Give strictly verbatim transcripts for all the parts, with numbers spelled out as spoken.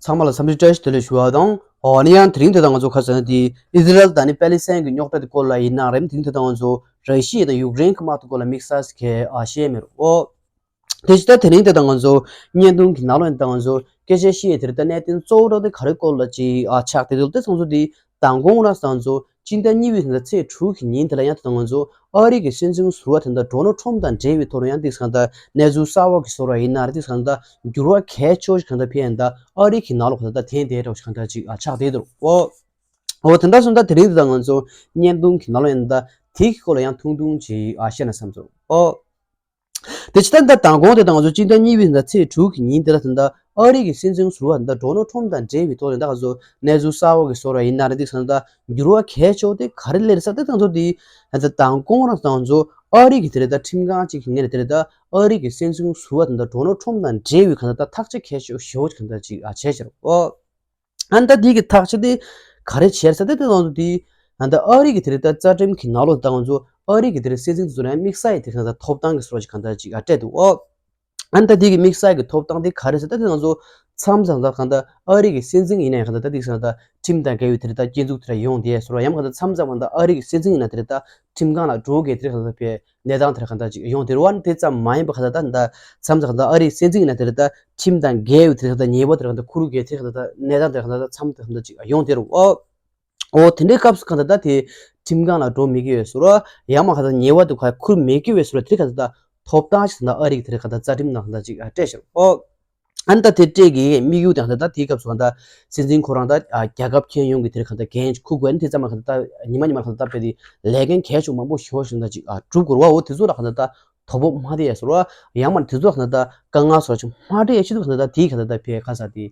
ཚང་མ་ལ་འཚམས་འདྲི་བཀྲ་ཤིས་བདེ་ལེགས་ཞུ་བ་དང་། ཨོ་ནི་ཡང་དེ་རིང་དེ་དང་ང་ཚོ་ཁ་སང་དེ་ཨི་ཟི་རལ་དང་ནི་པེ་ལི་སི་ཐན་གྱི་རྙོག་དྲ་དེ་སྐོར་ལ་ཡིན་ན་རེད། དེ་རིང་དེ་དང་ང་ཚོ་ར་ཤི་ཡ་དང་ཡུཀ་རེན་གྱི་དམག་དེ་སྐོར་ལ་དམིགས་བསལ་གྱི་ཨ་བཤད་མེད་རོ། དེ་ཅི་ད་དེ་རིང་དེ་དང་ང་ཚོ་བརྙན་ཐུང་གི་ནང་ལོགས་ཡིན་དང་ང་ཚོ་སྐད་ཆ་བཤད་དེ་རེད། ད་གནད་དོན་གཙོ་བོ་དེ་ག་རེ་སྐོར་ལ་ཅིག་ཨ་ཆགས་དེ་དུས་དེ་ཚང་ཚོ་དེ་མདང་དགོང་ར་ཚང་ཚོ་སྤྱི་ཟླ་གཉིས་པའི་ཟླ་ཚེས་དྲུག་གི་ཉིན་དེ་ལ་ཡང་དེ་དང་ང་ཚོ་ཨ་རི་གི་སྲིད་འཛིན་ཟུར་པ་དེ་འདྲ་ཌོ་ནལ་ཊམ་དང་འབྲེལ་བའི་ཐོག་ལ་ཡང་དེ་གང་ད་གནས་ཚུལ་གསར་པ་གི་བཟོ་འདྲ་ཡིན་ན་རེད། དེ་གང་ད་འགྱུར་བ་གལ་ཆེ་བོ་ཞིག་གང་ད་ཕེབས་ཡིན། ད་ཨ་རི་གི་ནང་ལོགས་གང་ད་དེ་འདྲ་འདྲ་བོ་ཞིག་གང་ད་ཅིག་ཨ་ཆགས་བསྡད་འདུག་ཨོ། ཨོ་དེ་འདྲ་སོང་ད་དེ་རིང་དེ་དང་ང་ཚོ་བརྙན་ཐུང་གི་ནང་ལོགས་ཡིན་ད་དེ་གི་སྐོར་ལ་ཡང་ཐུང་ཐུང་ཅིག་ཨ་བཤད་ན་བསམ་སོང་ཨོ། དེ་ཕྱི་ཟླ་འདི་མདང་དགོང་དེ་དང་ང་ཚོ་སྤྱི་ཟླ་གཉིས་པའི་ཟླ་ཚེས་དྲུག་གི་ཉིན་དེ་ལ་ད་ལྟ་ཨ་རི་གི་སྲིད་འཛིན་ཟུར་པ་ད་ལྟ་ཌོ་ནལ་ཊམ་དང་འབྲེལ་བའི་ཐོག་ནས་ད་ང་ཚོ་གནས་ཚུལ་གསར་པ་གི་བཟོ་འདྲ་ཡིན་ན་རེད། འདི་ཚང་ད་འགྱུར་བ་གལ་ཆེ་བོ་དེ་ག་རེ་སླེབས་ས་དེ་ད་ང་ཚོ་དེ་ད་ལྟ་མདང་དགོང་རང་ད་ང་ཚོ་ཨ་རི་གི་དེ་རེད་ད་ཁྲིམས་ཁང་གཅིག་གི་ངོས་ནས་དེ་རེད་ད་ཨ་རི་གི་སྲིད་འཛིན་ཟུར་པ་ད་ལྟ་ཌོ་ནལ་ཊམ་དང་འབྲེལ་བའི་ག་ད་ད་ཐག་གཅོད་གལ་ཆེ་ཤོས་ཅིག་ཨ་བྱས་ཤག་ཨོ། ཨ་ནི་ད་དེ་གི་ཐག་གཅོད་དེ་ག་རེ་བྱས་ས་དེ་དེ་ང་ཚོ་དེ་ཨ་ནི་ད་ཨ་རི་གི་དེ་རེད་ད་རྩ་ཁྲིམས་ཀྱི་ནང་ལོགས་ད་ང་ཚོ་ཨ་རི་གི་དེ་རེད་སྲིད་འཛིན་དེ་ཚོ་ནས་དམིགས་བསལ་ཡི་དེ་གང་ད་ཐོབ་ཐང་གི་སོགས་ཅིག་གང་ད་ཅིག་ཨ་སྤྲད་འདུག་ཨོ། ཨ་ནི་ད་དེ་གི་དམིགས་བསལ་གྱི་ཐོབ་ཐང་དེ་ག་རེ་ཟེར་ད་དེ་ང་ཚོ་མཚམས་མཚམས་ད་གང་ད་ཨ་རི་གི་སྲིད་འཛིན་ཡིན་ནའི་གང་ད་ད་དེ་གང་ད་ཁྲིམས་དང་འགལ་བའི་དེ་རེད་ད་སྐྱོན་འཛུགས་དེ་ར་ཡོང་དེ་སོགས་ཡང་གང་ད་མཚམས་མཚམས་གང་ད་ཨ་རི་གི་སྲིད་འཛིན་ཡིན་ན་དེ་རེད་ད་ཁྲིམས་ཁང་ལ་འགྲོ་དགོས་དེ་རེད་གང་ད་པའི་གནས་སྟངས་དེ་ར་གང་ད་ཅིག་ཡོང་དེ་རུ་བ་ནི་དེ་ཙམ་མ་ཡིན་པ་གང་ད་ད་ད་མཚམས་མཚམས་གང་ད་ཨ་རི་སྲིད་འཛིན་ཡིན་ན་དེ་རེད་ད་ཁྲིམས་དང་འགལ་བའི་དེ་རེད་གང་ད་ཉེས་པ་དེ་ར་གང་ད་འཁུར་དགོས་དེ་རེད་གང་ད་ད་གནས་སྟངས་དེ་ར་གང་ད་ད་མཚམས་དེ་གང་ད་ཅིག་ཡོང་དེ་རུ་ཨོ། ཨོ་དེ་འདྲའི་སྐབས་སུ་གང་ལྟར་ད་དེ་ཁྲིམས་ཁང་ལ་འགྲོ་མི་དགོས་པའི་བཟོ་འདྲ་ཡང་མ་གང་ལྟར་ཉེས་པ་དེ་ག་འཁུར་མི་དགོས་པའི་བཟོ་འདྲ་དེ་གང་ལྟར་ད་ཐོབ་ཐང་ཞིག་ད་ཨ་རི་གི་དེ་གང་ལྟར་རྩ་ཁྲིམས་ནང་གང་ལྟར་ཅིག་སྤྲད་ཤག་ཨོ། ཨ་ནི་ད་དེ་སྤྲད་ཀྱི་དམིགས་ཡུལ་དེ་གང་ལྟར་ད་དེའི་སྐབས་སུ་གང་ལྟར་སྲིད་འཛིན་ཁོ་རང་ད་རྒྱལ་ཁབ་ཁྱོན་ཡོངས་ཀྱི་དེ་གང་ལྟར་འགན་ཞིག་འཁུར་དགོས་ནི་དེ་ཙམ་མ་གང་ལྟར་ད་ཉི་མ་ཉི་མ་གང་ལྟར་ད་དཔེ་དེ་ལས་འགན་གལ་ཆེན་མང་པོ་ཞེ་པོ་ཞིག་ད་ཅིག་སྒྲུབ་དགོས་རེད་བ། འོ་དེ་ཚོ་ལ་གང་ལྟར་ད་དོ་ཕོག་མ་སྤྲད་ཡ་བཟོ་འདྲ་ཡང་མ་དེ་ཚོ་ལ་གང་ལྟར་ད་དཀའ་ངལ་བཟོ་འདྲ་ཅིག་མ་སྤྲད་ཡ་ཆེད་དུ་གང་ལྟར་ད་དེའི་གང་ལྟར་ད་དཔེ་ག་ས་དེ།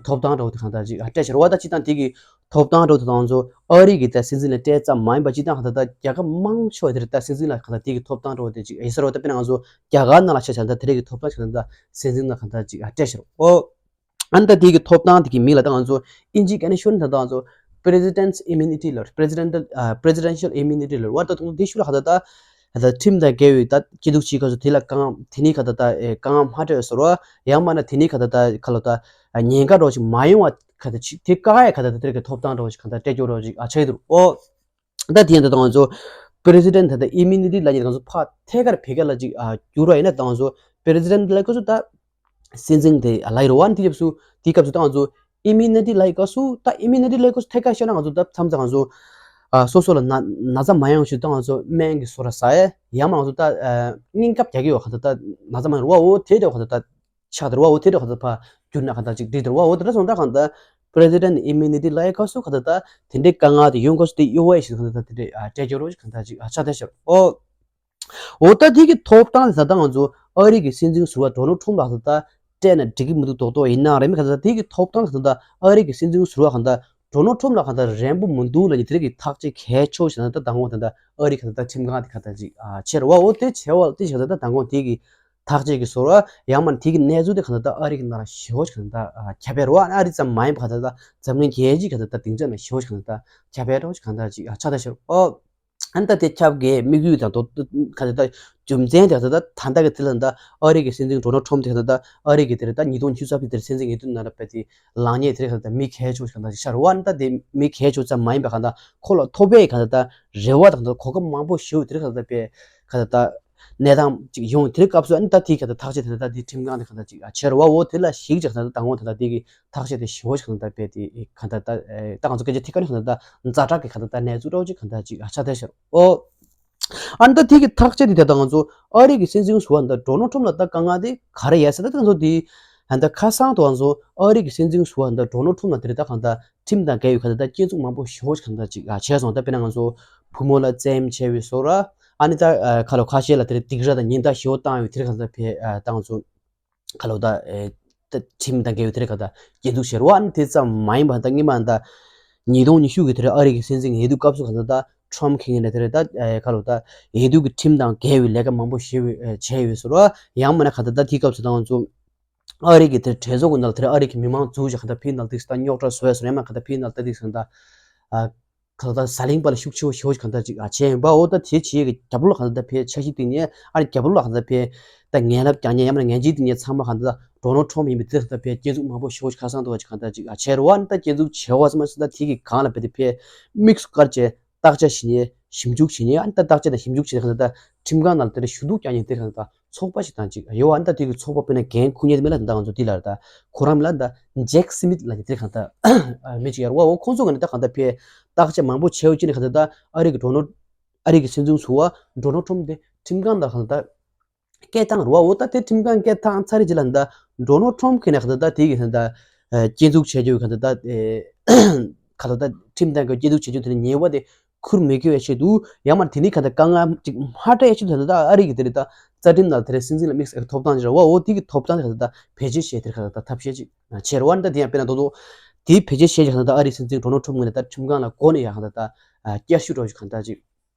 ཐོབ་ཐང་འདྲ་བོ་དེ་གང་ལྟར་ཅིག་སྤྲད་ཤག་རེད་བ། ད་སྤྱིར་བཏང་དེ་གི་ཐོབ་ཐང་འདྲ་བོ་དེ་ང་ཚོ་ཨ་རི་གི་ད་སྲིད་འཛིན་ལ་སྤྲད་ཙམ་མ་ཡིན་པ་སྤྱིར་བཏང་གང་ལྟར་ད་རྒྱལ་ཁབ་མང་ཆེ་བ་དེར་ད་སྲིད་འཛིན་ལ་གང་ལྟར་དེ་གི་ཐོབ་ཐང་འདྲ་བོ་དེ་ཅིག་ཡིན་ས་རེད་བ། ད་དཔེར་ན་ང་ཚོ་རྒྱ་གར་ནང་ལ་ཆ་བཞག་ན་ད་དེ་རིགས་ཀྱི་ཐོབ་ཐང་ཞིག་ད་སྲིད་འཛིན་ལ་གང་ལྟར་ཅིག་སྤྲད་ཤག་རེད་ཨོ། ཨ་ནི་ད་དེ་གི་ཐོབ་ཐང་དེ་གི་མིང་ལ་ད་ང་ཚོ་ཨིན་ཇི་སྐད་ནས་ཤོད་ན་ད་ང་ཚོ་President's Immunity ལབ། Presidential Presidential Immunity ལབ་བ། ད་དུང་དེ་ཤུ་ལ་གང་ལྟར་ད། ད་ཁྲིམས་དང་འགལ་བའི་ད་སྐྱིད་སྡུག་ཅིག་ག་ཚོད་དེ་ལ་གང་དེ་ནི་ག་ད་ད་ཨེ་གང་མ་སྤྲད་ཟེར་བ། ཡང་མ་ན་དེ་ནི་ག་ད་ད་ག་ལོ་ད་ཉེན་ཁ་འདྲ་བོ་ཞིག་མ་ཡོང་བ་ག་ད་ཅིག་དེ་བཀག་ཡ་ག་ད་ད་དེ་རིགས་ཀྱི་ཐོབ་ཐང་འདྲ་བོ་ཞིག་ག་ད་སྤྲད་རྒྱུ་འདྲ་བོ་ཞིག་ཨ་ཆགས་ཡོད་འདུག་ཨོ། ད་དེ་ཡང་ད་ད་ང་ཚོ་President ད་ད་Immunity ལབ་མཁན་ང་ཚོ་ཕར་ཐད་ཀར་བོད་སྐད་ལ་ཅིག་ཨ་བསྒྱུར་བ་ཡིན་ན་ད་ང་ཚོ་President ལབ་དུས་ད། སྲིད་འཛིན་དེ་ལབ་ཡོད་རེད་བ། ཨ་ནི་དེ་སྐབས་སུ་དེའི་སྐབས་སུ་ད་ང་ཚོ་Immunity ལབ་དུས་སྐབས་སུ་ད་Immunity ལབ་དུས་སྐབས་སུ་ཐད་ཀར་བཤད་ན་ང་ཚོ་ད་མཚམས་མཚམས་ང་ཚོ་ཨ་སོ་སོ་ལ་ན་ན་ཚ་མ་ཡོང་ཞིག་ད་ང་ཚོ་སྨན་གྱི་བཟོ་འདྲ་ཟ་ཡས་ཡང་མ་ང་ཚོ་ད་ཨ་སྙིང་སྟོབས་རྒྱག་གི་ཡོད་ག་ད་ད་ན་ཚ་མ་ཡོང་རེད་བ། འོ་དེ་འདྲ་ག་ད་ད་ཆགས་འདུག་རེད་བ། འོ་དེ་འདྲ་ག་ད་ཕར་བསྒྱུར་ན་ག་ད་ཅིག་འགྲིག་འདུག་རེད་བ། འོ་དེ་འདྲ་སོང་ད་ག་ད་President Immunity ལབ་དུས་སྐབས་སུ་ག་ད་ད་དེ་འདྲའི་དཀའ་ངལ་དེ་ཡོང་སྐབས་སུ་དེ་གཡོལ་བ་ཡིན་ཞིག་ག་ད་ད་དེ་འདྲའི་ཨ་སྤྲད་རྒྱུ་རོ་ཞིག་ག་ད་ཅིག་ཨ་ཆགས་བསྡད་ཤག་ཨོ། འོ་ད་དེ་གི་ཐོབ་ཐང་ཟེར་ད་ང་ཚོ་ཨ་རི་གི་སྲིད་འཛིན་ཟུར་པ་ཌོ་ནལ་ཊམ་ལ་ད་སྤྲད་ན་འགྲིག་གི་མི་འདུག་མདོག་མདོག་ཡིན་ན་རེད། མི་ག་ད་དེ་གི་ཐོབ་ཐང་ཟེར་ད་ཨ་རི་གི་སྲིད་འཛིན་ཟུར་པ་ག་ད་ཌོ་ནལ་ཊམ་ལ་ག་ད་རན་པོ་མི་འདུག་ལབ་ནི་དེ་རིགས་ཀྱི་ཐག་གཅོད་གལ་ཆེ་ཤོས་ད་མདང་དགོང་ད་ད་ཨ་རི་ག་ད་ད་ཁྲིམས་ཁང་དེ་ག་ད་ཅིག་ཨ་བྱས་རེད་བ། འོ་དེ་བྱས་བ་དེ་ཞིག་ད་ད་མདང་དགོང་དེ་གི་ཐག་གཅོད་ཀྱི་བཟོ་འདྲ་ཡང་མ་དེ་གི་གནས་ཚུལ་དེ་ག་ད་ད་ཨ་རི་གི་ནང་ལ་ཞེ་པོ་ཞིག་ག་ད་ད་ཁྱབ་པ་རེད་བ། ཨ་རི་ཙམ་མ་ཡིན་པ་ག་ད་ད་འཛམ་གླིང་རྒྱལ་སྤྱིའི་ག་ད་ད་སྡིངས་ཆ་ནང་ཞེ་པོ་ཞིག་ག་ད་ད་ཁྱབ་པ་རེད་བ་ཞིག་ག་ད་ཅིག་ཨ་ཆགས་བསྡད་ཤག་ཨོ། ཨ་ནི་ད་དེ་ཁྱབ་དགོས་དམིགས་ཡུལ་དང་དོ་ག་ད་ད་རྒྱུ་མཚན་དེ་ད་ད་ད་ལྟ་གི་དེ་ལ་ད་ཨ་རི་གི་སྲིད་འཛིན་ཌོ་ནལ་ཊམ་དེ་ད་ད་ཨ་རི་གི་དེ་ད་ཉིས་སྟོང་ཉི་ཤུ་རྩ་བཞི་དེར་སྲིད་འཛིན་ཡིན་དུས་ན་ད་དཔེ་དེ་ལངས་མཁན་དེ་ད་ད་མི་གལ་ཆེ་ཤོས་ག་ད་ཅིག་ཤར་བ། ཨ་ནི་ད་དེ་མི་གལ་ཆེ་ཤོས་ཙམ་མ་ཡིན་པ་ག་ད་ཁོ་ལ་ཐོབ་པའི་ག་ད་ད་རེ་བ་དང་ད་གོ་སྐབས་མང་པོ་ཞིག་དེ་ག་ད་ད་དཔེ་ག་ད་ད་གནས་སྟངས་ཅིག་ཡོང་དེ་སྐབས་སུ་ཨ་ནི་ད་དེ་ག་ད་ཐག་གཅོད་དེ་ད་ད་དེ་ཁྲིམས་ཁང་དེ་ག་ད་ཅིག་ཨ་བྱས་རེད་བ། འོ་དེ་ལ་གཞིགས་ཅིག་ད་ད་མདང་དགོང་ད་ད་དེ་གི་ཐག་གཅོད་དེ་ཞེ་པོ་ཞིག་གང་ལྟར་སྤེལ་ཏེ་གང་ལྟར་ད་ད་ང་ཚོ་སྐད་ཆ་ཐད་ཀར་ནས་གང་ལྟར་ཛ་དྲག་གི་གང་ལྟར་ད་གནས་ཚུལ་འདྲ་བོ་ཅིག་གང་ལྟར་ཅིག་ཆགས་བསྡད་ཤག་ཨོ། ཨ་ནི་ད་དེ་གི་ཐག་གཅོད་དེ་ད་ལྟ་ང་ཚོ་ཨ་རི་གི་སྲིད་འཛིན་ཟུར་པ་ད་ལྟ་ཌོ་ནལ་ཊམ་ལ་ད་དཀའ་ངལ་དེ་ག་རེ་ཡོད་ཟེར་ད་ད་ང་ཚོ་དེ་ད་ལྟ་ཁ་སང་དུ་ང་ཚོ་ཨ་རི་གི་སྲིད་འཛིན་ཟུར་པ་ད་ལྟ་ཌོ་ནལ་ཊམ་ལ་དེ་རེད་ད་གང་ལྟར་ཁྲིམས་དང་འགལ་བའི་གང་ལྟར་ད་སྐྱོན་འཛུགས་མང་པོ་ཞེ་པོ་ཅིག་གང་ལྟར་ཅིག་བྱས་སོང་། ད་དཔེར་ན་ང་ཚོ་བུ་མོ་ལ་བཙན་གཡེམ་བྱས་པའི་བཟོ་འདྲ། ཨ་ནི་ད་ཁ་ལོ་ཁ་ཤས་ལ་དེ་རེད་སྡིགས་ར་དང་ཉེན་བརྡ་ཞེ་པོ་བཏང་བའི་དེ་རེད་གང་ལྟར་ཕེ་ད་ང་ཚོ། ག་ལོ་ད་ཨེ་ད་ཁྲིམས་དང་འགལ་བའི་དེ་རིགས་ག་ད་སྐྱོན་འཛུགས་བྱས་རེད་བ། ཨ་ནི་དེ་ཙམ་མ་ཡིན་པ་ད་སྔོན་མ་ད་ཉིས་སྟོང་ཉི་ཤུ་གི་དེ་རིགས་ཨ་རི་གི་སྲིད་འཛིན་ཡིན་དུས་སྐབས་སུ་ག་ད་ད་ཊམ་ཁེ་ངེ་ནས་དེ་རིགས་ད་ཨེ་ག་ལོ་ད་ཡིན་དུས་ཀྱི་ཁྲིམས་དང་འགལ་བའི་ལས་ཀ་མང་པོ་བྱས་བའི་ཨེ་བྱས་ཡོད་ཟེར་བ། ཡང་མིན་ན་ག་ད་ད་དེའི་སྐབས་སུ་ད་ང་ཚོ་ཨ་རི་གི་དེ་གྲོས་ཚོགས་ཀྱི་ནང་ལ་དེ་རིགས་ཨ་རི་གི་མི་མང་འཛུལ་བྱས་ག་ད་ཕི་ནང་དེ་ད་རྙོག་དྲ་བཟོས་ཟེར་ཡང་མིན་ན་ག་ད་ཕི་ནང་ད་དེ་ད་ཨ། གང་ལྟར་ཟ་ལིང་པ་ལ་ཤུགས་ཆེ་བོ་ཞེ་བོ་ཞིག་གང་ལྟར་ཅིག་ཨ་བྱས་ཡིན་པ། འོ་ད་དེ་བྱེད་ཀྱི་རྒྱབ་ལོགས་གང་ལྟར་ཕའི་འཆར་གཞི་བཏིང་ནས། ཨ་ནི་རྒྱབ་ལོགས་ལ་གང་ལྟར་ཕའི་ད་ངན་ལབ་རྒྱག་མཁན་ཡང་མིན་ན་ངན་ཇུས་བཏིང་མཁན་ཚང་མ་གང་ལྟར་ཌོ་ནལ་ཊམ་ཡིན་པའི་དེ་གང་ལྟར་ཕའི་སྐྱོན་འཛུགས་མང་པོ་ཞེ་བོ་ཞིག་ཁ་སང་དུ་བ་ཅིག་གང་ལྟར་ཅིག་ཨ་བྱས་རེད་བ། ཨ་ནི་ད་སྐྱོན་འཛུགས་བྱས་བ་ཙམ་མ་ཟད་ད་དེ་གི་སྒང་ལ་ཕའི་དེ་ཕའི་དམིགས་སུ་བཀར་བྱས་བརྟག་དཔྱད་བྱེད་མཁན། བརྟག་དཔྱད་བྱེད་མཁན། ཨ་ནི་ད་བརྟག་དཔྱད་དང་ཞིབ་འཇུག་བྱེད་མཁན་གང་ལྟར་ཁྲིམས་ཁང་ནང་ལ་དེ་འདྲ་ཞུ་གཏུག་རྒྱག་མཁན་དེ་གང་ལྟར་ཚོགས་པ་ཞིག་དང་ཅིག་ཡོད་བ། ཨ་ནི་ད་དེ་གི་ཚོགས་པ་དཔེར་ན་འགན་འཁུར་མཁན་དེ་མིན་ལ་ད་ང་ཚོ་དེ་ལ་ད་ཁོ་རང་མིན་ལ་ད་ཇེག་སི་མིད་ལབ་མཁན་དེ་གང་ལྟར་མི་ཅིག་ཡོད་རེད་བ། འོ་ཁོང་ཚོ་ག་ནས་ད་གང་ལྟར་ཕའི་བརྟག་དཔྱད་མང་པོ་བྱས་ཡོད་ཅི་ནས་གང་ལྟར་ད་ཨ་རི་གི་ཌོ་ནལ་ཨ་རི་གི་སྲིད་འཛིན་ཟུར་པ་ཌོ་ནལ་ཊམ་དེ་ཁྲིམས་ཁང་ནང་གང་ལྟར་སྐད་བཏང་རེད་བ། འོ་ད་དེ་ཁྲིམས་ཁང་སྐད་བཏང་ཚར་རྗེས་ལ་ད་ཌོ་ནལ་ཊམ་གི་ནས་གང་ལྟར་ད་དེ་གི་གང་ལྟར་ཨ་སྐྱོན་འཛུགས་བྱས་རྒྱུ་གང་ལྟར་ད་ཨེ་གང་ལྟར་ད་ཁྲིམས་ཐོག་གི་སྐྱོན་འཛུགས་བྱས་རྒྱུ་དེ་ནས་ཉེས་པ་དེ་ཁུར་མི་དགོས་པའི་ཆེད་དུ། ཡང་མ་དེ་ནས་གང་ལྟར་དཀའ་ངལ་ཅིག་མ་སྤྲད་ཆེད་དུ་གང་ལྟར་ད་ཨ་རི་གི་དེ་རེད་ད་རྩ་ཁྲིམས་ནང་དེ་རེད་སྲིད་འཛིན་ལ་དམིགས་བསལ་གྱི་ཐོབ་ཐང་ཅིག་རེད་བ། འོ་དེ་གི་ཐོབ་ཐང་དེ་གང་ལྟར་ད་བེད་སྤྱོད་བྱས་དེ་གང་ལྟར་ཐབས་ཤེས་ཅིག་བྱས་རེད་བ། ད་དེ་ཡང་དཔེར་ན་ད་དུང་དེ་བེད་སྤྱོད་བྱས་ཀྱི་གང་ལྟར་ཨ་རིའི་སྲིད་འཛིན་ཌོ་ནལ་ཊམ་ངོས་ནས་ད་ཁྲིམས་ཁང་ལ་སྒོ་ནས་ཡང་གང་ལྟར་ད་བསྐྱར་ཞིབ་འདྲ་བོ་ཞིག་གང་ལྟར་ཅིག་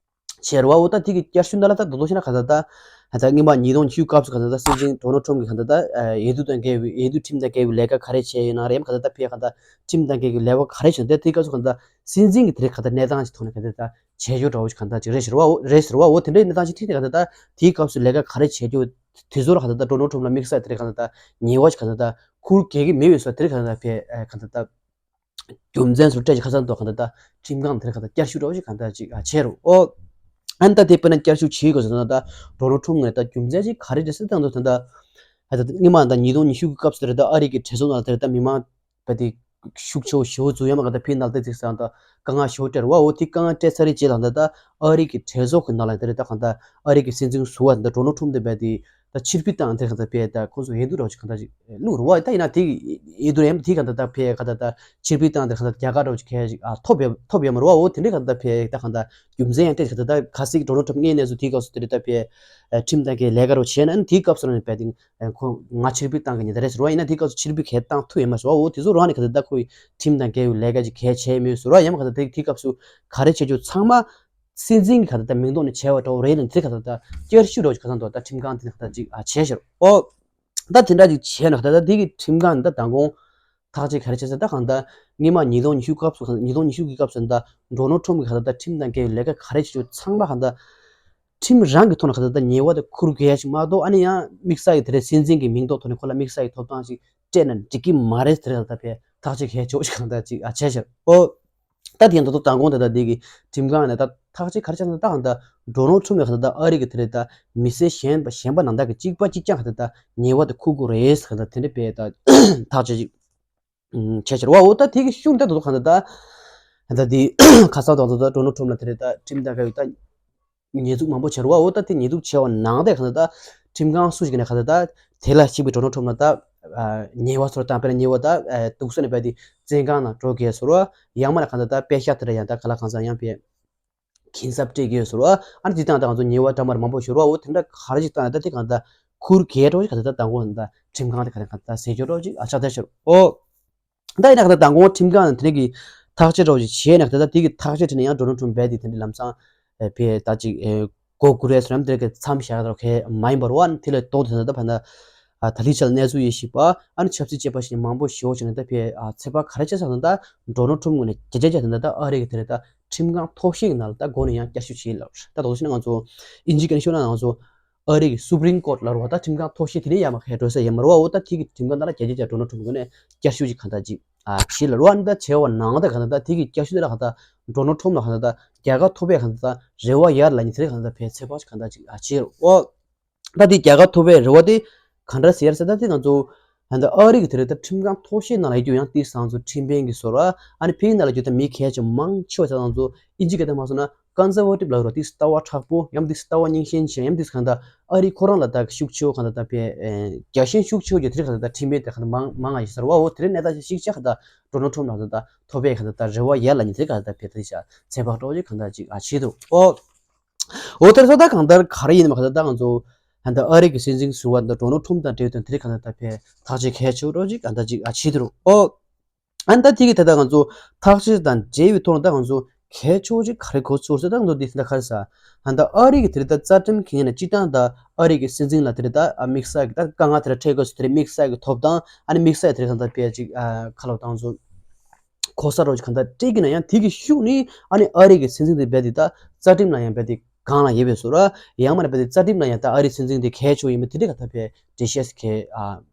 བྱས་རེད་བ། འོ་ད་དེ་གི་བསྐྱར་ཞིབ་འདྲ་ལ་ད་དོ་དོ་ཤེ་ན་གང་ལྟར་ད་ད་སྔོན་མ་ཉིས་སྟོང་ཉི་ཤུ་སྐབས་སུ་གང་ལྟར་ད་སྲིད་འཛིན་ཌོ་ནལ་ཊམ་གྱིས་གང་ལྟར་ད་འོས་བསྡུ་དང་འགལ་བའི་འོས་བསྡུ་ཁྲིམས་དང་འགལ་བའི་ལས་ཀ་ག་རེ་བྱས་ཡོད་ན་རེད། ཡང་གང་ལྟར་ད་ཕའི་གང་ལྟར་ཁྲིམས་དང་འགལ་བའི་ལས་ཀ་ག་རེ་བྱས་ན་དེ་དེའི་སྐབས་སུ་གང་ལྟར་སྲིད་འཛིན་གྱི་དེ་རིང་གང་ལྟར་གནས་སྟངས་ཀྱི་ཐོག་ནས་གང་ལྟར་ད་བྱེད་རྒྱུ་འདྲ་བོ་ཞིག་གང་ལྟར་ཅིག་རེད་ཟེར་བ། འོ་རེད་ཟེར་བ། འོ་དེ་འདྲའི་གནས་སྟངས་ཤིག་ཐིག་ནས་གང་ལྟར་ད་དེའི་སྐབས་སུ་ལས་ཀ་ག་རེ་བྱས་རྒྱུ་དེ་ཚོ་ལ་གང་ལྟར་ད་ཌོ་ནལ་ཊམ་ལ་དམིགས་བསལ་དེ་རིང་གང་ལྟར་ད་ཉེས་པ་ཞིག་གང་ལྟར་ད་ཁུར་གེ་གི་མེད་པའི་བཟོ་དེ་རིང་གང་ལྟར་ད་ཕའི་གང་ལྟར་ད་རྒྱུ་མཚན་སུ་སྤྲད་ཅིག་ཁ་སང་དུ་གང་ལྟར་ད་ཁྲིམས་ཁང་དེར་གང་ལྟར་བསྐྱར་ཞིབ་འདྲ་བོ་ཞིག་གང་ལྟར་ཅིག་ཨ་བྱས་རུང་། ཨོ། ཨ་ནི་ད་དེ་དཔེར་ན་བསྐྱར་ཞིབ་བྱེད་དགོས་ཟེར་ན་ད་ཌོ་ནལ་ཊམ་ངོས་ད་རྒྱུ་མཚན་ཅིག་ག་རེ་རེད་ཟེར་ད་ང་ཚོ་ད་ལྟ་ཨ་ད་སྔོན་མ་ད་ཉིས་སྟོང་ཉི་ཤུ་གི་སྐབས་སུ་རེད་ད་ཨ་རི་གི་གྲོས་ཚོགས་ནང་དེར་ད་མི་མང་བ་དེ་ཤུགས་ཆེ་བོ་ཞེ་བོ་བཙུགས་ཡང་མ་གང་ལྟར་ཕའི་ནང་ལྟ་ཅིག་ཟེར་ད་དཀའ་ངལ་ཞེ་བོ་སྤྲད་རེད་བ། འོ་དེ་དཀའ་ངལ་སྤྲད་ཚར་རེད་རྗེས་ལ་ད་ད་ཨ་རི་གི་གྲོས་ཚོགས་ཀྱི་ནང་ལ་དེ་རེད་ད་གང་ལྟར་ཨ་རི་གི་སྲིད་འཛིན་ཟུར་པ་ད་ཌོ་ནལ་ཊམ་དེ་བས་དེ། ད་ཕྱིར་འབུད་བཏང་དེ་གང་ལྟར་ཕའི་ད་ཁོང་ཚོ་འོས་བསྡུ་འདྲ་བོ་ཞིག་གང་ལྟར་ཞིག་བླུགས་རེད་བ། ད་ཡིན་ན་དེ་འོས་བསྡུ་ཡང་དེ་གང་ལྟར་ད་ཕའི་གང་ལྟར་ད་ཕྱིར་འབུད་བཏང་དེ་གང་ལྟར་རྒྱལ་ཁ་འདྲ་བོ་ཞིག་གས་ཞིག་ཨ་ཐོབ་ཡོད་ཐོབ་ཡོད་མ་རེད་བ། འོ་དེ་འདྲའི་གང་ལྟར་ཕའི་ད་གང་ལྟར་རྒྱུ་མཚན་ཡང་སྤྲད་གང་ལྟར་ད་གལ་སྲིད་ཌོ་ནལ་ཊམ་དངོས་གནས་སུ་དེའི་སྐབས་སུ་དེ་རེད་ད་ཕའི་ཁྲིམས་དང་འགལ་ལས་ཀ་འདྲ་བོ་བྱས་ན་ཨ་ནི་དེའི་སྐབས་སུ་རང་ནས་བས་དེ་ཁོ་ང་ཕྱིར་འབུད་བཏང་གི་ཉེན་བརྡ་རེད་ཟེར་བ། ཡིན་ན་དེའི་སྐབས་སུ་ཕྱིར་འབུད་གས་བཏང་ཐུབ་ཡོད་མ་རེད་བ། འོ་དེ་ཚོ་རང་ནས་གང་ལྟར་ད་ཁོའི་ཁྲིམས་དང་འགལ་བའི་ལས་ཀ་ཅིག་གས་བྱས་མེད་ཟེར་བ། ཡང་མ་གང་ལྟར་དེ་དེའི་སྐབས་སུ་ག་རེ་བྱེད་རྒྱུ་ཚང་མ། སྲིད་འཛིན་གྱི་ག་ད་ལྟ་མིང་ཐོག་ནས་བྱས་པ་འདྲ་བོ་རེད་ལ་དེ་ག་ད་ལྟ་བསྐྱར་ཞིབ་འདྲ་བོ་ཅིག་ག་ཚོད་འདུག་ད་ཁྲིམས་ཁང་དེ་ནས་ག་ད་ཅིག་ཨ་བྱས་ཤག་ཨོ། ད་དེ་འདྲ་ཅིག་བྱས་ན་ག་ད་ལྟ་དེ་གི་ཁྲིམས་ཁང་ནས་ད་མདང་དགོང་ཐག་གཅོད་ག་རེ་བྱས་ཟེར་ད་གང་ལྟར་སྔོན་མ་ཉིས་སྟོང་ཉི་ཤུ་སྐབས་སུ་ཉིས་སྟོང་ཉི་ཤུ་གི་སྐབས་སུ་ད་ཌོ་ནལ་ཊམ་གི་ག་ད་ལྟ་ཁྲིམས་དང་འགལ་བའི་ལས་ཀ་ག་རེ་བྱེད་རྒྱུ་ཚང་མ་ག་ད་ཁྲིམས་རང་གི་ཐོག་ནས་ག་ད་ལྟ་ཉེས་པ་དེ་འཁུར་དགོས་ཡ་ཅིག་མ་གཏོགས། ཨ་ནི་ཡང་དམིགས་བསལ་གྱི་དེ་རེད་སྲིད་འཛིན་གྱི་མིང་ཐོག་ཐོག་ནས་ཁོ་ལ་དམིགས་བསལ་གྱི་ཐོབ་ཐང་ཅིག་སྤྲད་ན་འགྲིག་གི་མ་རེད་ཟེར་ག་ད་ལྟ་ཕའི་ཐག་གཅོད་ག་ཚོད་ཅིག་ག་ད་ཅིག་ཨ་བྱས་ཤག་ཨོ། ད་དེ་ཡང་ད་དུང་མདང་དགོང་དེ་ད་འདི་གི་ཁྲིམས་ཁང་ནས་ད་ཐག་གཅོད་ག་རེ་བྱས་ན་ད་གང་ལྟར་ཌོ་ནལ་ཊམ་ཡང་གང་ལྟར་ད་ཨ་རི་གི་དེ་རེད་ད་མི་སེར་གཞན་པ་གཞན་པ་ནང་ལྟར་གི་གཅིག་པ་གཅིག་རྐྱང་གང་ལྟར་ད་ཉེས་པ་དེ་འཁུར་དགོས་རེད་གང་ལྟར་དེ་འདྲ་བས་ད་ཐག་གཅོད་ཅིག་བྱས་ཕྱིར་བ། འོ་ད་དེ་གི་ཤུགས་ད་དུང་གང་ལྟར་ད་ད་འདི་ཁ་སང་ད་ད་ཌོ་ནལ་ཊམ་ལ་དེ་རེད་ད་ཁྲིམས་ཐག་གི་ད། ཉེས་འཛུགས་མང་པོ་བྱས་རེད་བ། འོ་ད་དེ་ཉེས་འཛུགས་བྱས་པ་ནང་དེ་གང་ལྟར་ད་ཁྲིམས་ཁང་སུ་ཞིག་ནས་གང་ལྟར་ད་དེ་ལ་གཅིག་པའི་ཌོ་ནལ་ཊམ་ལ་ད་ཉེས་པ་ཚོར་དང་དཔེར་ན་ཉེས་པ་ད་དུག་སོ་ནས་བས་ཏེ་བཙོན་ཁང་ནང་འགྲོ་གི་ཡོད་ཟེར་བ། ཡང་མིན་ན་གང་ལྟར་ད་པད་ཤག་དེ་ལ་ཡང་ད་ག་ལ་གང་ཟག་ཡང་བས་གྱེན་གསབ་སྤྲད་ཀྱི་ཡོད་ཟེར་བ། ཨ་ནི་དེ་དང་ད་ང་ཚོ་ཉེས་པ་འདྲ་མར་མང་པོ་ཞིག་ཡོད་རེད་བ། འོ་དེ་འདྲ་ག་རེ་ཅིག་བཏང་ཡང་ད་དེ་གང་ལྟར་ཁུར་གེ་འགྲོ་ཅིག་གང་ལྟར་ད་མདང་དགོང་ད་ཁྲིམས་ཁང་དེ་ག་ལ་གང་ལྟར་ཟས་སྤྱོད་འགྲོ་ཅིག་ཨ་ཆགས་བསྡད་ཤག་ཨོ། ད་ཡིན་ན་ག་ད་མདང་དགོང་ཁྲིམས་ཁང་ནས་དེ་ནས་ཀྱི་ཐག་གཅོད་འདྲ་བོ་ཅིག་བྱས་ན་ག་ད་དེ་གི་ཐག་གཅོད་དེ་ནས་ཡང་ཌོ་ནལ་ཊམ་བས་དེ་དེ་འདྲ་ལམ་སང་བས་ད་ཅིག་གོ་དགོས་རེད་ཟེར་ནམ་དེ་གི་མཚམས་བཞག་རོགས་གས་མ་ཡིན་པར་བ་དེ་ལས་ལྡོག་དེ་ད་ད་ཕ་ན་ད་ལི་ཆ་ལ་གནས་ཚུལ་ཡེ་ཤེས་པ་ཨ་ནི་ཆབ་སྲིད་བཅས་པ་ཞིག་མང་པོ་ཞེ་བོ་ཞིག་ནས་ད་ཕའི་ཚེ་ཕག་ག་རེ་བྱས་ས་ན་ད་ཌོ་ནལ་ཊམ་ངོས་ནས་རྒྱ་རྒྱ་རྒྱ་དེ་ད་ད་ཨ་རི་གི་དེ་རེད་ད་ཁྲིམས་ཁང་མཐོ་ཤོས་ཀྱི་ནང་ལ་ད་སྒོ་ནས་ཡང་བསྐྱར་ཞིབ་བྱས་ལབ་ད་དོག་ཞིག་ན་ང་ཚོ་ཨིན་ཇི་སྐད་ནས་ཤོད་ན་ང་ཚོ། ཨ་རི་གི་སུ་པི་རིམ་ཀོར་ཊ་ལབ་རེད་བ། ད་ཁྲིམས་ཁང་མཐོ་ཤོས་དེ་ནས་ཡར་མར་ཁ་འགྲོ་ས་ཡོད་མ་རེད་བ། འོ་ད་དེ་གི་ཁྲིམས་ཁང་ནང་ལ་རྒྱ་ཆེ་རྒྱ་ཌོ་ནལ་ཊམ་གི་ནས་བསྐྱར་ཞིབ་ཅིག་གང་ལྟར་ཅིག་ཨ་བྱེད་ལབ་རེད་བ། ཨ་ནི་ད་བྱས་པ་ནང་ད་གང་ལྟར་ད་དེ་གི་བསྐྱར་ཞིབ་དེ་ལ་གང་ལྟར་ཌོ་ནལ་ཊམ་ལ་གང་ལྟར་ད་རྒྱལ་ཁ་ཐོབ་པའི་གང་ལྟར་ད་རེ་བ་ཡར་ལ་ཉིན་དེ་གང་ལྟར་བས་ཚེ་ཕག་ཅིག་གང་ལྟར་ཅིག་ཨ་བྱེད་རེད་བ། ད་དེ་རྒྱལ་ཁ་ཐོབ་པའི་རེ་བ་དེ་གང་འདྲ་ཟེར་ཟེར་ད་དེ་ང་ཚོ་ད་ལྟ་ཨ་རི་གི་དེ་རེད་ད་ཁྲིམས་ཁང་མཐོ་ཤོས་ནང་ལ་ཡོད་རྒྱུ་ཡང་དེ་སང་ཚོ་ཁྲིམས་དཔོན་གྱི་ཟུར་པ་ཨ་ནི་ཕིང་ནང་ལ་ཡོད་ད་མི་གལ་ཆེ་མང་ཆེ་བ་ད་ང་ཚོ་ཨིན་ཇི་སྐད་ད་མ་སོང་ན། ཀོན་སར་ཝེ་ཊིབ་ལབ་རོ་དེ་ལྟ་བ་མཁྲེགས་པོ་ཡང་དེ་ལྟ་བ་རྙིང་ཞེན་ཆེ་ཡང་དེ་གང་ལྟར་ཨ་རི་ཁོ་རང་ལ་ད་ཤུགས་ཆེ་བོ་གང་ལྟར་ད་བས་རྒྱལ་ཞེན་ཤུགས་ཆེ་བོ་ཡོད་དེ་གང་ལྟར་ད་ཁྲིམས་དཔོན་དེ་གང་ལྟར་མང་མང་ང་ཡོད་ཟེར་བ། འོ་དེ་རིང་གནས་སྟངས་ཤིག་ཤིག་ཆ་གང་ལྟར་ཌོ་ནལ་ཊམ་ལ་གང་ལྟར་ཐོབ་པའི་གང་ལྟར་ད་རེ་བ་ཡར་ལ་ཉིན་དེ་གང་ལྟར་བས་ད་ཤ་ཚེ་བག་གྲོགས་ཅིག་གང་ལྟར་ཅིག་ཨ་བྱེད་འདུག་ཨོ། འོ་དེར་ས་ད་གང་ལྟར་ག་རེ་ཡིན་ནམ་གང་ལྟར་ད་ང་ཚོ་གང་ལྟར་ཨ་རི་གི་སྲིད་འཛིན་ཟུར་པ་ད་ཌོ་ནལ་ཊམ་དང་འབྲེལ་དོན་དེ་གང་ལྟར་ད་བས་ཐག་གཅོད་གལ་ཆེ་བོ་ཅིག་གང་ལྟར་ཅིག་ཨ་བྱེད་འདུག་ཨོ། ཨ་ནི་ད་དེ་གི་ད་ལྟ་ང་ཚོ་ཐག་གཅོད་དང་འབྲེལ་བའི་ཐོག་ནས་ད་ང་ཚོ་གལ་ཆེ་བོ་ཅིག་ག་རེ་གོ་ཚོར་ཟེར་ད་ང་ཚོ་འདི་ད་ག་རེ་ཟ། ཨ་ནི་ད་ཨ་རི་གི་དེ་རིང་ད་རྩ་ཁྲིམས་ཀྱི་ངོས་ནས་སྤྱི་བཏང་ད་ཨ་རི་གི་སྲིད་འཛིན་ལ་དེ་རིང་ད་དམིགས་བསལ་གྱི་ད་དཀའ་ངལ་དེ་རིང་འཕྲད་དགོས་ཚུལ་དེ་རིང་དམིགས་བསལ་གྱི་ཐོབ་ཐང་ཨ་ནི་དམིགས་བསལ་དེ་རིང་ད་ད་དཔེ་ཅིག་ཁ་ལོ་ད་ང་ཚོ་ གོ་ས་རོགས་ཀྱི་གང་ལྟར་སྤྲད་ཀྱི་ན་ཡང་དེ་གི་ཤུགས་ནི་ཨ་ནི་ཨ་རི་གི་སྲིད་འཛིན་དེ་རྦད་དེ་ད་རྩ་ཁྲིམས་ལ་ཡང་རྦད་དེ་གང་ལ་ཡོད་པའི་བཟོ་འདྲ། ཡང་མ་ན་རྦད་དེ་རྩ་ཁྲིམས་ལ་ཡང་ད་ཨ་རི་སྲིད་འཛིན་དེ་གལ་ཆེ་བོ་ཡིན་པ་དེ་འདྲའི་གང་ལྟར་བས་འགྲེལ་བཤད་གལ་ཨ།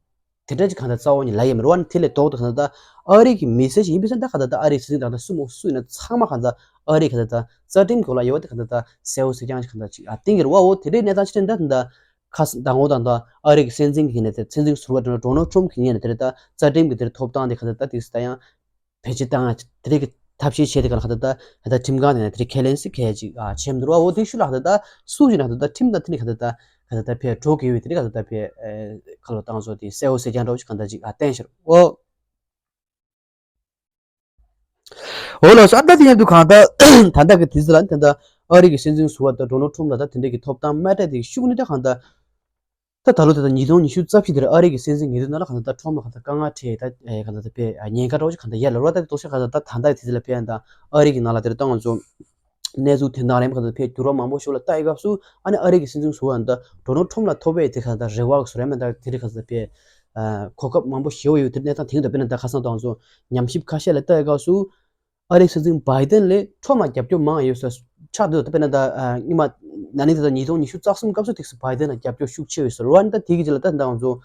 དེ་འདྲ་ཅིག་གང་ལྟར་རྩ་བ་ནས་ལབ་ཡོད་མ་རེད་བ། ནི་དེ་ལས་ལྡོག་ཏུ་གང་ལྟར་ད་ཨ་རི་གི་མི་སེར་ཞིག་ཡིན་པའི་ཚེ་ད་གང་ལྟར་ད་ཨ་རིའི་སྲིད་འཛིན་དང་ད་སུ་མོ་སུ་ཡིན་ན་ཚང་མ་གང་ལྟར་ཨ་རི་གང་ལྟར་ད་རྩ་ཁྲིམས་སྐོར་ལ་ཡོད་པ་དེ་གང་ལྟར་ད་གསལ་བོ་གསལ་རྐྱང་ཅིག་གང་ལྟར་ཅིག་ཨ་བསྟན་གྱི་རེད་བ། འོ་དེ་འདྲའི་གནས་སྟངས་ཅིག་དེ་འདྲ་ད་ད་ཁ་ས་དང་འོ་དང་ད་ཨ་རི་གི་སྲིད་འཛིན་གྱི་ངོས་ནས་དེ་སྲིད་འཛིན་ཟུར་པ་ཌོ་ནལ་ཌོ་ནལ་ཊམ་གྱི་ངོས་ནས་དེ་ད་རྩ་ཁྲིམས་ཀྱི་དེར་ཐོབ་ཐང་དེ་གང་ལྟར་ད་དེ་ད་ཡང་བེད་སྤྱོད་བཏང་ཡ་དེ་རིགས་ཀྱི་ཐབས་ཤེས་བྱས་ཏེ་ག་ལ་ག་ད་ད་ག་ད་ཁྲིམས་ཁང་དེ་ནས་དེ་རིགས་ཁས་ལེན་སྲིད་ཁས་ཅིག་ཨ་ཆེམ་འདུག་ར། འོ་དེ་ཤུ་ལ་ག་ད་ད་སུ་ཞིག་ན་ག་ད་ད་ཁྲིམས་དང་དེ་ནས་ག་ད་ད་ག་ད་ད་ཕེ་འགྲོ་དགོས་ཡོད་དེ་རིགས་ག་ད་ད་ཕེ་ཁ་ལོ་བཏང་སོ་དེ་གསལ་བོ་གསལ་རྐྱང་འདྲ་བོ་ཞིག་ག་ད་ཅིག་ཨ་བསྟན་ཤར་འོ། འོ་ལགས་སོ། ཨ་ད་དེ་ཡང་དུ་གང་ད་ད་ད་གི་དེ་ཚོ་ལ་ད་ད་ཨ་རི་གི་སྲིད་འཛིན་ཟུར་པ་ད་ཌོ་ནལ་ཊམ་ལ་ད་དེ་འདྲས་ཀྱི་ཐོབ་ཐང་མ་སྤྲད་དེ་ཤུགས་ནི་ད་གང་ད། ད་ད་ལོ་དེ་དང་ཉིས་སྟོང་ཉི་ཤུ་རྩ་བཞི་དེར་ཨ་རི་གི་སྲིད་འཛིན་ཉེ་དུས་ནང་ལ་གང་ལྟར་ད་ཁྲོམ་ལ་གང་ལྟར་དཀའ་ངལ་འཕྲད་ད་ཨེ་གང་ལྟར་ད་དཔེ་ཉེན་ཁ་འདྲ་བོ་ཞིག་གང་ལྟར་ཡར་ལ་རོ། ད་དེ་དོགས་ཤ་གང་ལྟར་ད་ད་ལྟ་དེ་དེ་ལ་ཕེ་ཡང་ད་ཨ་རི་གི་ནང་ལ་དེར་ད་ང་ཚོ་གནས་ཚུལ་དེ་འདྲ་རེམ་གང་ལྟར་ཕེ་འགྱུར་བ་མང་པོ་ཞིག་ལ་ལྟ་ཡི་སྐབས་སུ་ཨ་ནི་ཨ་རི་གི་སྲིད་འཛིན་ཟུར་པ་ད་ཌོ་ནལ་ཊམ་ལ་ཐོབ་པའི་དེ་གང་ལྟར་རེ་བ་གི་ཟུར་ཡ་མེད་ད་དེ་རིགས་གང་ལྟར་ཕེ་གོ་སྐབས་མང་པོ་ཞེ་པོ་ཡོད། དེ་གནས་སྟངས་དེང་དུ་དཔེར་ན་ད་ཁ་སང་དང་ང་ཚོ་ཉམས་ཞིབ་ཁ་ཤས་ལ་ལྟ་ཡི་སྐབས་སུ། ཨ་རིའི་སྲིད་འཛིན་བྷའི་ཏན་ལས་ཁྲོམ་ལ་རྒྱབ་སྐྱོར་མང་ཡོད་ས་ཆགས་འདུག་དཔེར་ན་ད་ཨ་སྔོན་མ་ན་ནིང་ད་ལྟ་ཉིས་སྟོང་ཉི་ཤུ་རྩ་གསུམ་སྐབས་སུ་ཏིག་སི་བྷའི་ཏན་ལ་རྒྱབ་སྐྱོར་ཤུགས་ཆེ་བའི་ཟེར་བ་ནི་ད་དེ་གི་རྗེས་ལ་ད་ད་ང་ཚོ་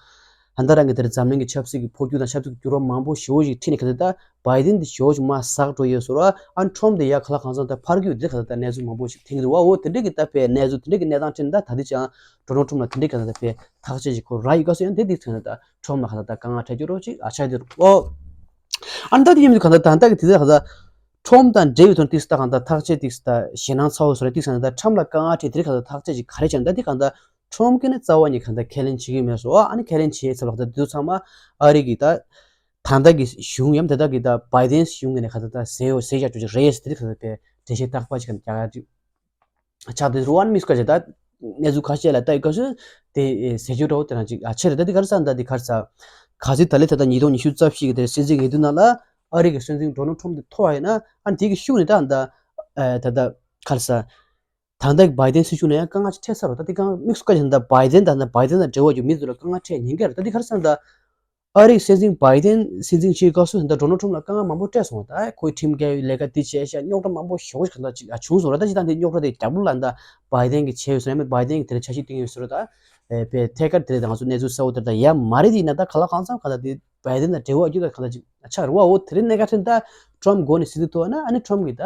ད་ལྟ་རང་གི་དེར་འཛམ་གླིང་གི་ཆབ་སྲིད་ཀྱི་འཕོ་འགྱུར་དང་ཆབ་སྲིད་ཀྱི་འགྱུར་བ་མང་པོ་ཞེ་པོ་ཞིག་འཁྲིད་ནས་ག་ཚོད་ད་བྷའི་ཏན་དེ་ཞེ་པོ་ཞིག་མར་ཟག་འགྲོ་ཡོད་ཟེར་བ། ཨ་ཁྲོམ་དེ་ཡ་ག་ལ་གང་འཚམ་ད་ཕར་གྱི་ཡོད་དེ་ག་ཚོད་ད་གནས་ཚུལ་མང་པོ་ཞིག་ཐོན་གྱི་འདུག་བ། འོ་དེ་འདྲས་ཀྱི་ད་བས་གནས་ཚུལ་དེ་འདྲས་ཀྱི་གནས་སྟངས་འཁྲིད་ནས་ད་ད་ལྟ་ཅང་ཌོ་ནལ་ཁྲོམ་ལ་དེ་འདྲས་ག་ཚོད་ད་བས་ཐག་གཅོད་ཅིག་ཁོ་རག་ཡོད་ག་ཚོད་ཡང་དེ་དེ་ཚོད་ད་ཁྲོམ་ལ་ག་ཚོད་ད་དཀའ་ངལ་འཕྲད་རྒྱུ་རོ་ཅིག་ཨ་ཆགས་འདུག་བ། ཨ་ནི་ད་དེ་ཡིན་དུས་གང་ལྟར་ད་ལྟ་གི་དེ་ཚོ་གང་ལྟར་ཁྲོམ་དང་འབྲེལ་བའི་ཐོག་ཏིག་ས་ད་གང་ལྟར་ཐག་གཅོད་ཏིག་ས་ད་ཞེད་སྣང་ཚ་བོ་བཟོ་རེད། ཏིག་ས་ད་ལྟ་ཁྲོམ་ལ་དཀའ་ངལ་འཕྲད་དེ་རིགས་གང་ལྟར་ཐག་གཅོད་ཅིག་ག་རེ་བྱས་ན་ད་དེ་གང་ལྟར་ཁྲོམ་གྱི་ནི་རྩ་བ་ནས་གང་ལྟར་ཁས་ལེན་བྱེད་ཀྱི་མེད་སོ། ཨ་ནི་ཁས་ལེན་བྱེད་ཚབ་ལ་ད་དེ་ཚོ་ཚང་མ་ཨ་རི་གི་ད་ད་ལྟ་གི་གཞུང་ཡང་ད་ལྟ་གི་ད་བྷའི་ཏན་གཞུང་གི་ནས་གང་ལྟར་ད་ཟེར་ཡོད་ཟེར་ཡག་ཅིག་རེད་ཟེར་དེ་རིགས་གང་ལྟར་དཔེ་འགྲེལ་བཤད་རྟག་པ་ཅིག་གང་ལྟར་རྒྱག་ཡག་ཅིག་ཆགས་དེ་རུ་ཨ་ནི་མི་སྐོར་ཞིག་ད་གནས་ཚུལ་ཁ་ཤས་ལ་ལྟ་ཡི་སྐབས་སུ་དེ་ཟེར་རྒྱུ་འདྲ་བོ་དེ་རང་ཅིག་ཨ་ཆེ་རེད། ད་དེ་ག་རེ་ཟེར་ན་ད་དེ་ག་རེ་ཟེར་ག་ཚོད་ད་ལས་ད་ལྟ་ཉིས་སྟོང་ཉི་ཤུ་རྩ་བཞི་གི་དེ་སྲིད་འཛིན་ཡིན་དུས་ན་ལ་ཨ་རི་གི་སྲིད་འཛིན་ཌོ་ནལ་ཁྲོམ་དེ་ཐོབ་པ་ཡིན་ན་ཨ་ནི་དེ་གི་ཤུགས་ནི་ད་ད་ད་ད་ག་རེ་ཟེར་ད་ལྟ་བྷའི་ཏན་སྲིད་གཞུང་ནས་ཡང་དཀའ་ངལ་ཅིག་འཕྲད་ས་རེད། ད་དེ་གང་མི་སྐོར་ཞིག་ད་བྷའི་ཏན་ད་ད་བྷའི་ཏན་དང་འབྲེལ་བ་ཡོད་མི་ཚོ་ལ་དཀའ་ངལ་འཕྲད་ཉེན་ཁ་རེད། ད་དེ་ག་རེ་ཟེར་ན་ད། ཨ་རིའི་སྲིད་འཛིན་བྷའི་ཏན་སྲིད་འཛིན་བྱེད་སྐབས་སུ་ད་ཌོ་ནལ་ཁྲོམ་ལ་དཀའ་ངལ་མང་པོ་འཕྲད་སོང་། ད་ཁོའི་ཁྲིམས་འགལ་བའི་ལས་ཀ་འདི་བྱས་ཤག་རྙོག་དྲ་མང་པོ་ཞེ་པོ་ཞིག་གང་ལྟར་ཅིག་བྱུང་སོང་ར། ད་ཅི་ད་འདི་རྙོག་དྲ་དེ་རྒྱབ་ལོགས་ལ་ད་བྷའི་ཏན་གྱིས་བྱས་ཡོད་ཟེར་ན་མེད་བྷའི་ཏན་གྱིས་དེ་ལ་འཆར་གཞི་བཏིང་ཡོད་ཟེར་ར། ད་ཨེ་བས་ཐད་ཀར་དེ་ལ་ད་ང་ཚོ་གནས་ཚུལ་གསལ་བོ་དེ་ད་ཡ་མ་རེད། དེ་ཡིན་ན་ད་ག་ལ་གང་འཚམ་གང་ལྟར་དེ་བྷའི་ཏན་དང་འབྲེལ་བ་རྒྱུ་ད་གང་ལྟར་ཅིག་ཆགས་རེད་བ། འོ་དེ་རིང་གནད་འགག་ཆེན་ད་ཊྲམ་མགོ་ནས་སྲིད་དུ་ཐོག་ན་ཨ་ནི་ཊྲམ་གྱིས་ད་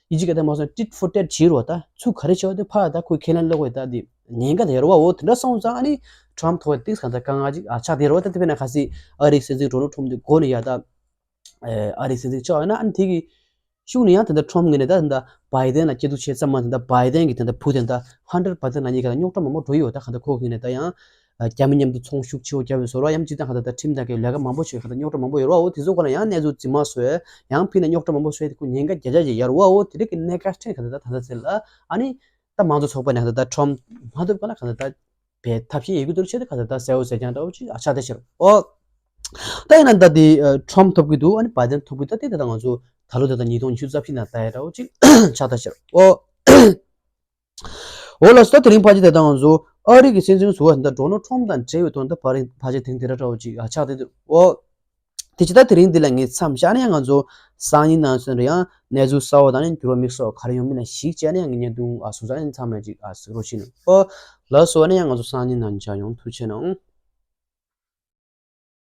ཡིད་ཆེས་ག་ད་མ་སོང་ཏིཊ་ཕོར་ཊེཊ་བྱེད་རོགས། ད་ཚུར་ག་རེ་བྱས་བ་དེ་ཕར་ད་ཁོའི་ཁས་ལེན་ལོག་པའི་ད་དེ་ཉེན་ཁ་དེ་ཡོད་རེད་བ། འོ་དེ་འདྲ་སོང་ཙང་ཨ་ནི་ཊྲམ་ཐོག་ཏིག་ས་གང་ད་དཀའ་ངལ་ཅིག་ཨ་ཆགས་བསྡད་རེད་བ། ད་དེ་བས་ན་ཁ་སང་ཨ་རིའི་སྲིད་འཛིན་ཌོ་ནལ་ཊྲམ་དེ་མགོ་ནས་ཡ་ད་ཨ་རིའི་སྲིད་འཛིན་ཆགས་ཡོད་ན་ཨ་ནི་དེ་གི་ཤུགས་ནས་ཡང་དེ་འདྲ་ཊྲམ་ངོས་ནས་ད་དེ་འདྲ་བྷའི་ཏན་ལ་སྐྱིད་སྡུག་བྱས་ཙམ་མ་དེ་འདྲ་བྷའི་ཏན་གྱི་དེ་འདྲ་བུ་དེ་འདྲ་ཧན་ཊར་བྷའི་ཏན་ལ་གཉིས་ཀ་ལ་རྙོག་དྲ་མང་པོ་འགྲོ་ཡི་ཡོད། ད་གང་ད་ཁོ་གི་ངོས་ནས་ད་ཡང་རྒྱ་མི་མཉམ་དུ་ཚོང་ཤུགས་ཆེ་བོ་བརྒྱབ་པའི་བཟོ་འདྲ་ཡང་ཅིག་ད་གང་ད་ད་ཁྲིམས་དང་གི་ལས་ཀ་མང་པོ་བྱས་གང་ད་རྙོག་དྲ་མང་པོ་ཡོད་རེད་བ། འོ་དེ་ཚོ་ཁོ་ལ་ཡང་གནས་ཚུལ་རྫུན་མ་བཟོས་ཡང་ཕྱིས་ནས་རྙོག་དྲ་མང་པོ་བཟོས་ཏེ་ཁོ་ཉེན་ཁ་བརྒྱ་ཆ་ཞིག་ཡོད་རེད་བ། འོ་དེ་འདྲ་གི་གནད་འགག་ཆེན་གང་ད་ད་ད་ད་ཚེ་ལ་ཨ་ནི། ད་མང་གཙོ་ཚོགས་པ་ནས་ག་ད་ད་ཊྲམ་མ་ཐོབ་ག་ལ་ག་ད་ད་བའི་ཐབས་ཤེས་ཡོད་ཀྱི་འདུག་ཆེད་དུ་ག་ད་ད་གསལ་བོ་གསལ་རྐྱང་འདྲ་བོ་ཅིག་ཨ་ཆགས་བསྡད་ཤག་འོ། ད་ཡིན་ན་ད་དེ་ཊྲམ་ཐོབ་ཀྱི་འདུག་ཨ་ནི་བྷའི་ཏན་ཐོབ་ཀྱི་འདུག་ད་དེ་ད་ད་ང་ཚོ་ད་ལོ་ད་ད་ཉིས་སྟོང་ཉི་ཤུ་རྩ་བཞི་ནང་ད་ཡ་འདྲ་བོ་ཅིག་ཆགས་བསྡད་ཤག་འོ། འོ་ལགས་སོ། ད་དེ་རིང་ཕལ་ཆེར་ད་ད་ང་ཚོ་ཨ་རི་གི་སྲིད་འཛིན་ཟུར་པ་ད་ཌོ་ནལ་ཊྲམ་དང་འབྲེལ་བའི་ཐོག་ད་ཕལ་ཆེར་དེང་དེ་འདྲ་འདྲ་བོ་ཅིག་ཨ་ཆགས་བསྡད་འདུག་འོ། དེ་ཅི་ད་དེ་རིང་འདི་ལ་ངས་མཚམས་བཞག་ནས་ཡང་ང་ཚོ་སང་ཉིན་ནང་ཚུན་རེ་ཡང་གནས་ཚུལ་གསར་བ་དང་ནི་འགྱུར་བ་དམིགས་བསལ་ག་རེ་ཡོང་མིན་ལ་གཞིགས་བྱས་ནས་ཡང་ངས་བརྙན་ཐུང་ཨ་བཟོ་ས་ཡིན། ཚང་མས་ཅིག་ཨ་གཟིགས་རོགས་བྱེད་གནང་། ཨོ་ལགས་སོ། ཨ་ནི་ཡང་ང་ཚོ་སང་ཉིན་ནང་མཇལ་ཡོང་། ཐུགས་རྗེ་གནང་།